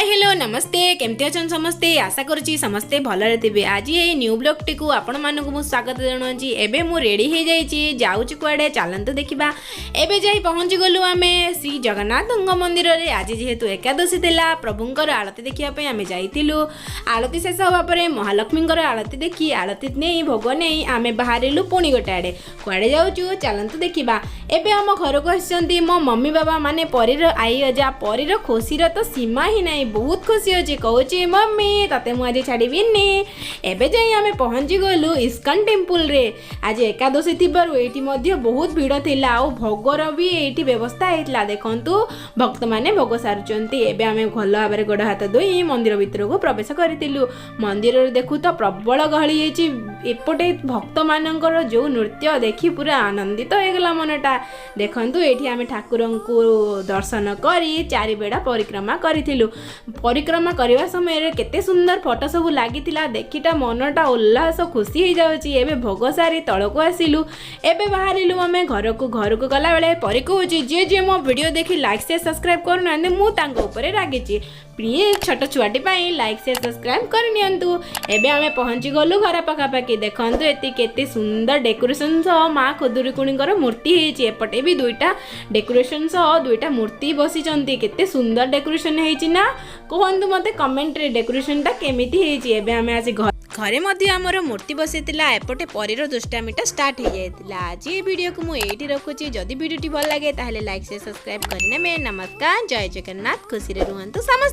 High, hello, ନମସ୍ତେ। କେମିତି ଅଛନ୍ତି ସମସ୍ତେ? ଆଶା କରୁଛି ସମସ୍ତେ ଭଲରେ ଥିବେ। ଆଜି ଏଇ ନ୍ୟୁ ବ୍ଲଗ୍ଟିକୁ ଆପଣମାନଙ୍କୁ ମୁଁ ସ୍ୱାଗତ ଜଣାଉଛି। ଏବେ ମୁଁ ରେଡ଼ି ହେଇଯାଇଛି, ଯାଉଛି କୁଆଡ଼େ, ଚାଲନ୍ତୁ ଦେଖିବା। ଏବେ ଯାଇ ପହଞ୍ଚିଗଲୁ ଆମେ ଶ୍ରୀ ଜଗନ୍ନାଥଙ୍କ ମନ୍ଦିରରେ। ଆଜି ଯେହେତୁ ଏକାଦଶୀ ଥିଲା, ପ୍ରଭୁଙ୍କର ଆଳତୀ ଦେଖିବା ପାଇଁ ଆମେ ଯାଇଥିଲୁ। ଆଳତୀ ଶେଷ ହେବା ପରେ ମହାଲକ୍ଷ୍ମୀଙ୍କର ଆଳତୀ ଦେଖି, ଆଳତୀ ନେଇ, ଭୋଗ ନେଇ ଆମେ ବାହାରିଲୁ ପୁଣି ଗୋଟେ ଆଡ଼େ। କୁଆଡ଼େ ଯାଉଛୁ, ଚାଲନ୍ତୁ ଦେଖିବା। ଏବେ ଆମ ଘରକୁ ଆସିଛନ୍ତି ମୋ ମମି ବାବା, ମାନେ ପରୀର ଆଈ ଅଜା। ପରୀର ଖୁସିର ତ ସୀମା ହିଁ ନାହିଁ। ବହୁତ ଖୁସି ଅଛି, କହୁଛି, "ମମି, ତତେ ମୁଁ ଆଜି ଛାଡ଼ିବିନି।" ଏବେ ଯାଇ ଆମେ ପହଞ୍ଚିଗଲୁ ଇସ୍କନ ଟେମ୍ପୁଲରେ। ଆଜି ଏକାଦଶୀ ଥିବାରୁ ଏଇଠି ମଧ୍ୟ ବହୁତ ଭିଡ଼ ଥିଲା ଆଉ ଭୋଗର ବି ଏଇଠି ବ୍ୟବସ୍ଥା ହେଇଥିଲା। ଦେଖନ୍ତୁ, ଭକ୍ତମାନେ ଭୋଗ ସାରୁଛନ୍ତି। ଏବେ ଆମେ ଭଲ ଭାବରେ ଗୋଡ଼ ହାତ ଧୋଇ ମନ୍ଦିର ଭିତରକୁ ପ୍ରବେଶ କରିଥିଲୁ। ମନ୍ଦିରରେ ଦେଖୁ ତ ପ୍ରବଳ ଗହଳି ହେଇଛି। ଏପଟେ ଭକ୍ତମାନଙ୍କର ଯେଉଁ ନୃତ୍ୟ ଦେଖି ପୁରା ଆନନ୍ଦିତ ହେଇଗଲା ମନଟା। ଦେଖନ୍ତୁ, ଏଇଠି ଆମେ ଠାକୁରଙ୍କୁ ଦର୍ଶନ କରି ଚାରିବେଡ଼ା ପରିକ୍ରମା କରିଥିଲୁ। ପରିକ୍ରମା କରିବା ସମୟରେ କେତେ ସୁନ୍ଦର ଫଟୋ ସବୁ ଲାଗିଥିଲା, ଦେଖିଟା ମନଟା ଉଲ୍ଲାସ ଖୁସି ହେଇଯାଉଛି। ଏବେ ଭୋଗ ସାରି ତଳକୁ ଆସିଲୁ। ଏବେ ବାହାରିଲୁ ଆମେ ଘରକୁ। ଘରକୁ ଗଲାବେଳେ ପରି କହୁଛି, ଯିଏ ଯିଏ ମୋ ଭିଡ଼ିଓ ଦେଖି ଲାଇକ୍, ସେୟାର, ସବସ୍କ୍ରାଇବ୍ କରୁନାହାନ୍ତି, ମୁଁ ତାଙ୍କ ଉପରେ ରାଗିଛି। ପ୍ଲିଜ୍, ଛୋଟ ଛୁଆଟି ପାଇଁ ଲାଇକ୍, ସେୟାର, ସବସ୍କ୍ରାଇବ୍ କରିନିଅନ୍ତୁ। ଏବେ ଆମେ ପହଞ୍ଚିଗଲୁ ଘର ପାଖାପାଖି। ଦେଖନ୍ତୁ, ଏତି କେତେ ସୁନ୍ଦର ଡେକୋରେସନ୍ ସହ ମା ଖୁଦୁରୁକୁଣୀଙ୍କର ମୂର୍ତ୍ତି ହେଇଛି। ଏପଟେ ବି ଦୁଇଟା ଡେକୋରେସନ୍ ସହ ଦୁଇଟା ମୂର୍ତ୍ତି ବସିଛନ୍ତି। କେତେ ସୁନ୍ଦର ଡେକୋରେସନ୍ ହେଇଛି ନା? କୁହନ୍ତୁ ମୋତେ କମେଣ୍ଟରେ, ଡେକୋରେସନ୍ଟା କେମିତି ହେଇଛି? ଏବେ ଆମେ ଆସି ଘରେ ମଧ୍ୟ ଆମର ମୂର୍ତ୍ତି ବସିଥିଲା। ଏପଟେ ପରୀର ଦୁଷ୍ଟାମିଟା ଷ୍ଟାର୍ଟ ହେଇଯାଇଥିଲା। ଆଜି ଏ ଭିଡ଼ିଓକୁ ମୁଁ ଏଇଠି ରଖୁଛି। ଯଦି ଭିଡ଼ିଓଟି ଭଲ ଲାଗେ, ତାହେଲେ ଲାଇକ୍, ସେୟାର, ସବସ୍କ୍ରାଇବ୍ କରିନେବେ। ନମସ୍କାର, ଜୟ ଜଗନ୍ନାଥ। ଖୁସିରେ ରୁହନ୍ତୁ ସମସ୍ତେ।